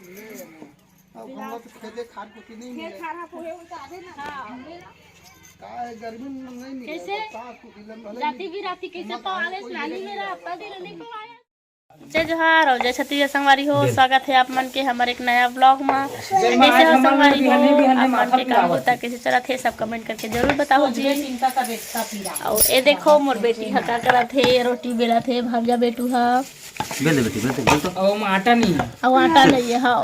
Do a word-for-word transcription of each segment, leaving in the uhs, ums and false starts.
अब हम लोग तो खेते खाद को नहीं मिले। का है, गर्मी में नहीं मिले, कैसे? बरसात को इलम भले जाती नहीं। भी राती कैसे पवाले, नाली में रहा, पता नहीं पवाया। जय जोहार और जय छत्तीसगढ़ संगवारी हो, स्वागत है आप मन के हमर एक नया ब्लॉग में। कैसे हो संगवारी हो, आप मन के काम बुता कैसे चलत है, सब कमेंट करके जरूर बताओ जी। और ये देखो, मोर बेटी ह का करत है, रोटी बेलत है, भांजा बेटू ह। बेल दे बेटी, बेल दे, बेल तो। अब आटा नहीं है। अब आटा नहीं है, हाँ।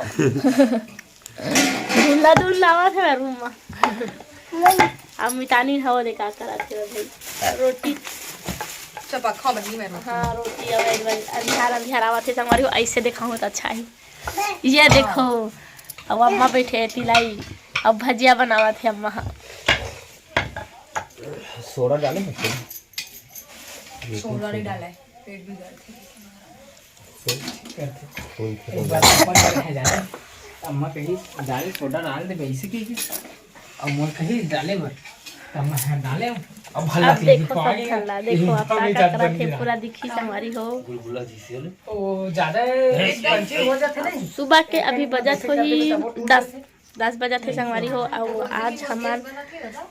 धुंधला धुंधला आवत हे रूम में। अब मितानी हव दे का करत हे भाई। रोटी चपखा बनी मैं रोटी। हाँ, रोटी अब एक बार अंधियार अंधियार आवत हे संगवारी हो, ऐसे देखाहूँ तो अच्छा है। ये देखो, अब अम्मा बैठे हे तिलाई, अब भजिया बनावत हे अम्मा ह। सोडा डाले हैं? सोडा नहीं डाला है, पेट बिगड़ते। एक बार पापा डाले हैं जाने, अम्मा कही डाले, सोडा डाल दे, वैसे की की। अब मोर कही डाले बर, अम्मा हाँ डाले। अब अब भला देखो सब ठंडा, देखो आप का का करत हे, पूरा दिखी संगवारी हो। गुलगुला जैसे ले। ओ ज्यादा स्पाइसी हो जाते नहीं। सुबह के अभी बजत होही दस, दस बजत हे संगवारी हो। और आज हमार,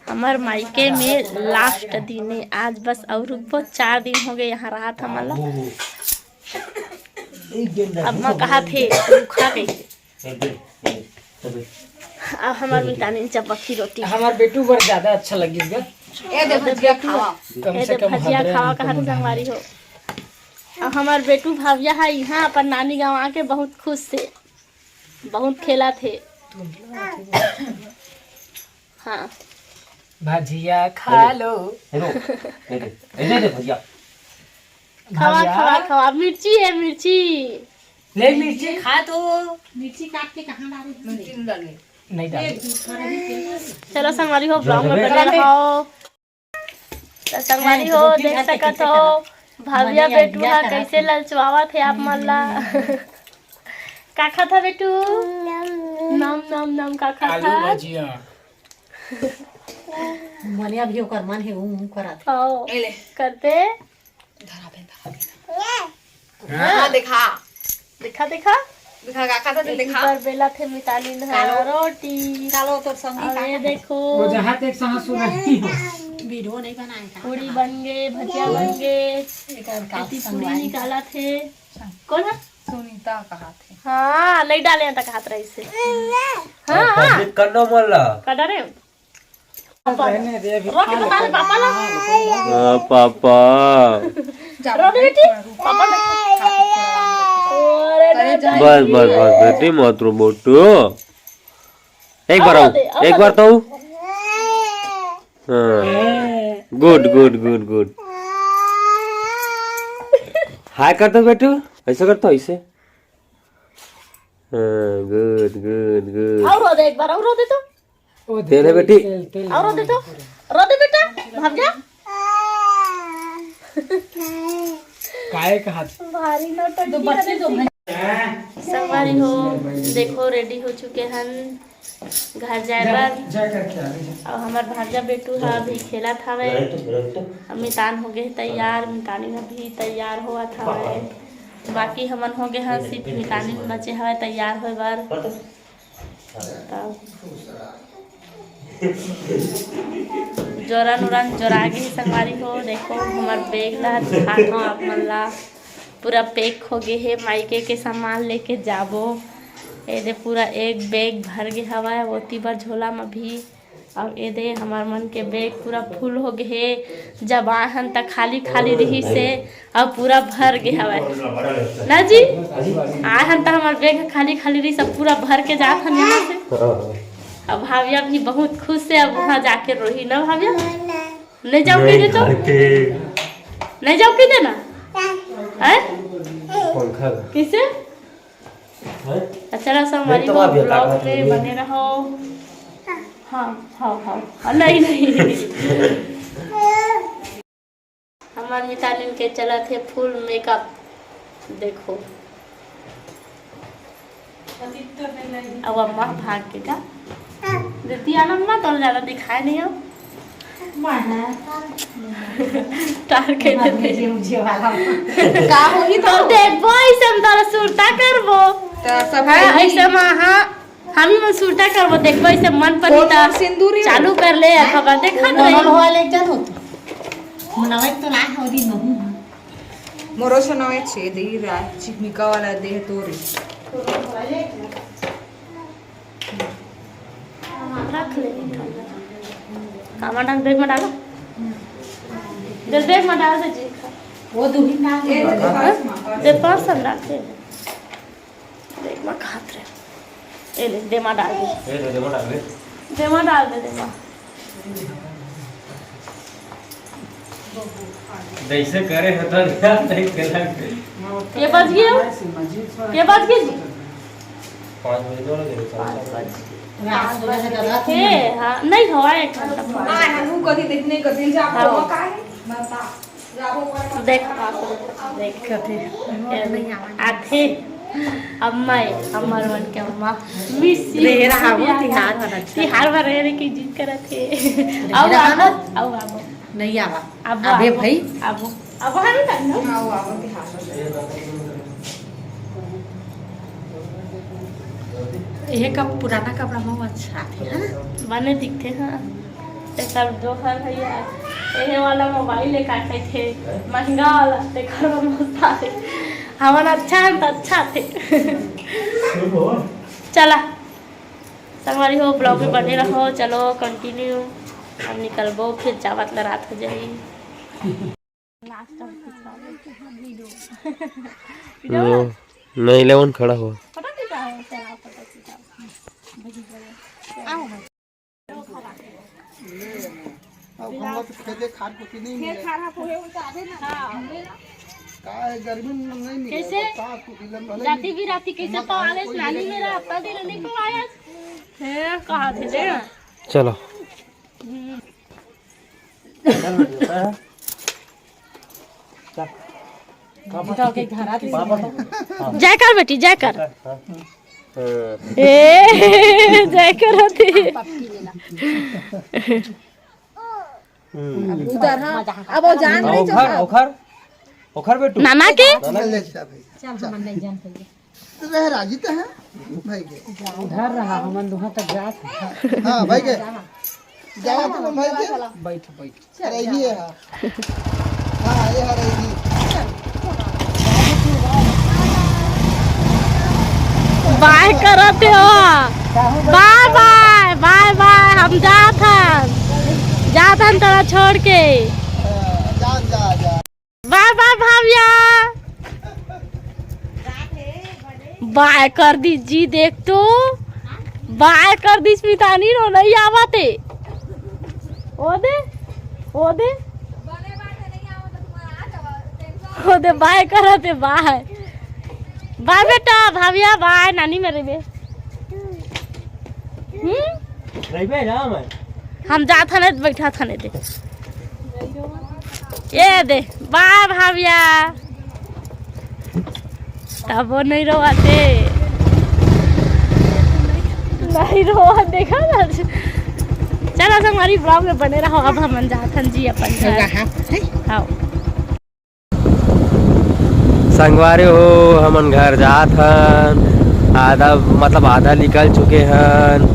हमार मायके में लास्ट दिन है आज बस, और रुकबो, चार दिन हो गए यहाँ रात हमला। अब मैं कहा थे रुखा गई। अब हमार मितानी चपकी रोटी। हमार बेटू बर ज्यादा अच्छा लगिस गा। ए दे भजिया खावा। कम ए से दे कम भजिया खावा कहा थे संगवारी हो। अब हमार बेटू भाविया है यहाँ अपन नानी गाँव आके बहुत खुश से, बहुत खेला थे। हाँ। भजिया खा लो। ए दे, ए दे, ए दे, दे भजिया। खावा, खावा, खावा। मिर्ची है, मिर्ची। ले मिर्ची खा तो। मिर्ची काट के कहाँ डाले? मिर्ची नहीं डालनी। नहीं डालनी। चलो संगवारी हो, ब्लॉग में बने रहो। तो संगवारी हो, देख सकत हो भाविया बेटू हा कैसे ललचवावत हे आप मन ला। का खाता बेटू? नम नम नम। का खाता? आलू भजिया। मनिया भी ओकर मन हे, ऊ करत हे। करते। धरा दे, धरा दे। हाँ, देखा। देखा, देखा। देखा, का खाता थे, देखा। पर बेला थे मिताली ना कालो। रोटी। कालो तो संगी और ये देखो। वो जहाँ तक सांस सुनाई। वीडियो नहीं बनाए का। पूरी बन गए, भजिया बन गए। पूरी निकाला थे। कौन है? सुनीता कहा थे। हाँ, नहीं डाले हैं तो कहा रही से। हाँ, हाँ। पब्लिक कर दो मोला। कर डाले। पापा। रहने दे, अभी रोटी खा ले। बता दे, पापा ला। हाँ, पापा। रो दे बेटी, पापा ला। बस, बस, बस, बेटी, मत रो, मोटू। एक बार आओ, एक बार तो। हाँ। गुड, गुड, गुड, गुड। हाय कर दो, बेटू। ऐसे कर तो, ऐसे। हाँ, गुड, गुड, गुड। और रो दे, एक बार और रो दे तो। ओ तेल है बेटी। तेल, तेल। और रो दे तो, रो दे बेटा, भाग जा। काय कहा? भारी नौटंकी तो बच्चे तो करती। संगवारी हो, देखो रेडी हो चुके हन घर जाए बर। जा करके आ गए। और हमार भांजा बेटू हा अभी खेलत हावे। अब मितान हो गए तैयार, मितानी अभी तैयार होवत हावे। बाकी हमन हो गए हन, सिर्फ मितानी बचे हवे तैयार होए बर। तब जोरन उरन जोरा गे हे संगवारी हो। देखो हमर बैग ला दिखात हव आप मन ला, पूरा पैक हो गे हे। मायके के सामान लेके जाबो। ए दे पूरा एक बैग भर गे हवय, ओती बर झोला म भी। अउ ए दे हमर मन के बैग पूरा फुल हो गे हे। जब आए हन त खाली खाली रिहिस हे। अब पूरा भर गे हवय ना जी। आए हन त हमर बैग ह खाली खाली रहिस, अब पूरा भर के जात हन यहाँ से। हाँ, हाँ। अब भाविया भी बहुत खुश हे, अब वहाँ जाके रोही ना भाविया। नहीं जाओ कह दे तो। घर के नहीं जाओ कह दे ना। हैं? पंखा। कैसे? हैं? अच्छा रहा सब नहीं तो हमारी भाविया, ब्लॉग ताकत में नहीं। बने रहो। हाँ, हाँ, हाँ। और नहीं, नहीं। हमार मितानिन के चलत हे फुल मेकअप, देखो। अब अम्मा भाग के का देती आना अम्मा, तो ज्यादा दिखाए नहीं हो। टार के देते। का होही तो देखबो, ऐसे हम तोला सुरता करबो। त सब हाँ, ऐसे मा, हाँ, हम ही मन सुरता करबो, देखबो, ऐसे मन पनी ता सिंदूरी चालू कर ले, अथवा देखत रही। होले चलो। मनावे तो ना हो दिन नहू। मोरो सुनावे छे, दे रा चिकमिका वाला देह तोरे। रख ले। कामा डाल, बैग में डालो। दे बैग में डाल दे जी। वो दूही ना। दे पर्स में डाल दे। बैग में खात रहे। ए ले, दे में डाल दे। ए ले, दे में डाल दे। दे में डाल दे, दे में। जैसे करे हो तो यार, नहीं खेला। ये बज गया? ये बज गया जी? पाँच बजे तो लगे, पाँच बजे। रात को लगे दादा। हे, हाँ, नहीं हुआ एक घंटा। हाँ, हम कभी देखने का दिल जा, हाँ। को का है? बता। देख, आप देख। कथी? आथे। अम्मा, अम्मा मन के अम्मा। मिस यू। रे रहा वो तिहार वाला। तिहार भर रहे की जिद करत हे। आओ, आओ, आओ, आओ। नहीं आवा। अब अबे आबो, भाई। आबो। अब हम कर लो। आओ, आओ, तिहार वाला। ये कब पुराना कपड़ा में वो अच्छा आथे, है ना? बने दिखते हैं। तेकर दोहर भैया, एहे वाला मोबाइल ले काटे थे, महंगा वाला, तेकर में मस्त आथे। हमन अच्छा है तो अच्छा थे। चला, संगवारी हो, ब्लॉग में बने रहो। चलो, कंटिन्यू हम निकलबो, फिर जावत ला रात हो जाही। नो, नहीं, इलेवन खड़ा हो। अब हम लोग खेते खाद को नहीं मिले। का है, गर्मी में नहीं मिले, कैसे? बरसात को मिले, भले जाती नहीं। भी राती कैसे हम तो आले कोई नानी नहीं मेरा मिले। हफ्ता दिन नहीं को आया। हे, कहा थे ले? चलो। जय कर बेटी, जय कर। ए, जय कर होती। उधर, हाँ। अब वो जान रही ओखर, ओखर, ओखर बेटू। नाना के? नाना के। चल, हम नहीं जान पाइए। तो रह राजी तो है, भाई के। उधर रहा, हमन दुहा तक जात। हाँ, भाई के। जाओ तो भाई के। बैठ, बैठ। अरे, ये है। हाँ, ये है, ये। बाय करत हो। बाय, बाय, बाय, बाय, हम जात हन। जात हन तोला छोड़ के। हाँ, जा, जा, जा। बाय बाय भाविया। बाय कर दी जी, देख तो। बाय कर दी स्मितानी, रो नहीं आवत हे। ओ दे, ओ दे। ओ दे बाय करत हे, बाय। बाय बेटा, भाविया बाय, नानी मेरे बे। हम्म? रहिबे ना मैं। हम जात हने, बैठा थने दे। ये दे, बाय भाविया। तब वो नहीं रोवाते। नहीं रोवा, देखा ना। चलो, संगवारी, ब्लॉग में बने रहो। अब हमन जात हन जी अपन घर। हाँ। संगवारी हो, हमन घर जात हन। आधा, मतलब, आधा निकल चुके हन।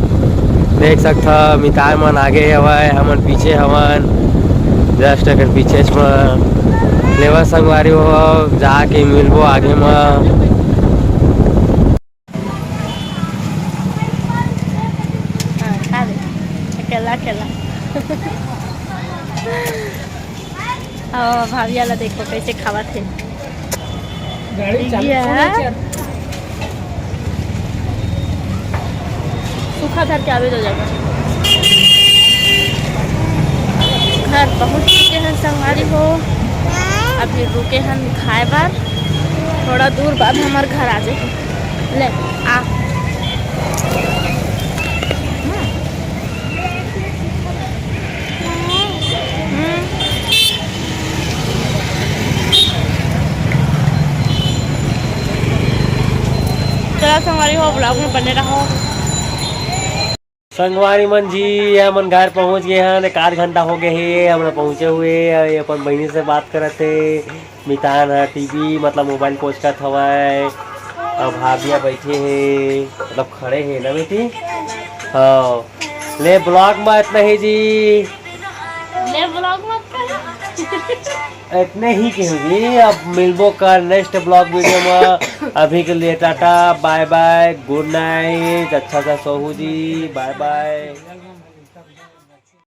देख सकथव, मितान मन आगे हवय, हमन पीछे हवन, just अगर पीछेच म। लेवा संगवारी हो, जाके मिलबो आगे म। हाँ, खा ले। अकेला, अकेला। ओ, भाविया ला देखो, कैसे खावत हे। गाड़ी चालू ये है। सूखा धर के आवे दो जगह। घर पहुँच चुके हैं संगवारी हो, अभी रुके हैं खाए बर, थोड़ा दूर बाद हमार घर आ जाए। ले, आ। हम्म। हम्म। चला संगवारी हो, ब्लॉग में बने रहो। संगवारी मन जी, हमन घर पहुंच गए हन। एक आध घंटा हो गए हे हमन पहुंचे हुए। अउ ये अपन बहिनी से बात करत हे। मितान ह टीवी मतलब मोबाइल कोचकत हवय। अब भाभिया बैठे हे, मतलब खड़े हे ना बेटी। हाँ, ले ब्लॉग में इतना ही जी। ले ब्लॉग मत कर। इतने ही कहूँ जी, अब मिलबो कर नेक्स्ट ब्लॉग वीडियो में। अभी के लिए टाटा, बाय बाय, गुड नाइट, अच्छा सा सोहू जी, बाय बाय।